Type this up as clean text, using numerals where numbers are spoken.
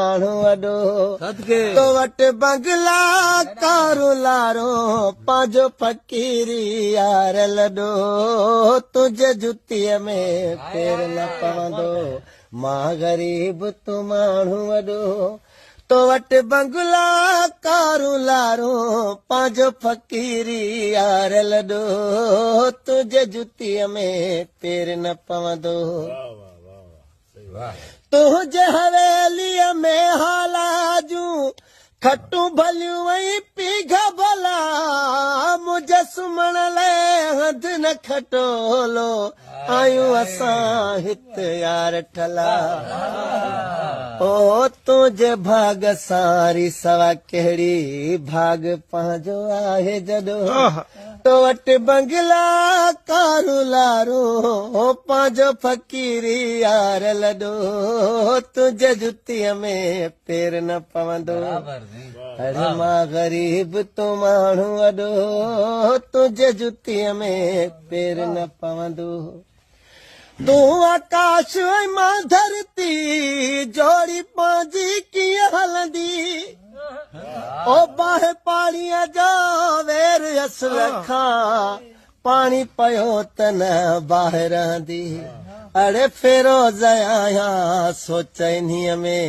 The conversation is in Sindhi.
ماڻهو وڏو. تو وٽ بنگلا ڪارون لارون، پنهنجو فقيري يار لڏو. تنهنجي جتيء ۾ پير نه پوندو، مان غريب تون ماڻهو وڏو. تو وٽ بنگلا ڪارون لارون، پنهنجو فقيري يار لڏو. تنهنجي جتيء ۾ پير نه پوندو. تنهنجي حويليء ۾ هالا جون کٽون ڀليون ۽ پيگهه ڀلا. منهنجي سمهڻ لئه هنڌ نه کٽولو، آهيون اسان هت يار ٺلا. او تنهنجي ڀاڳ سان ري سوا ڪهڙي ڀاڳ پنهنجو آهي جڏو. تو وٽ بنگلا ڪارون لارون، پنهنجو فقيري يار لڏو. تنهنجي جتيء ۾ پير نه پوندو، اڙي مان غريب تون ماڻهو وڏو. تنهنجي جتيء ۾ پير نه پوندو. تون آڪاش ۽ مان ڌرتي، جوڙي پنهنجي ڪيئن هلندي؟ او باهه پاڻيء جو وير اصل کان، پاڻي پيو ته نه باهه رهندي. اڙي فيروز آهيان سوچ انهيء ۾.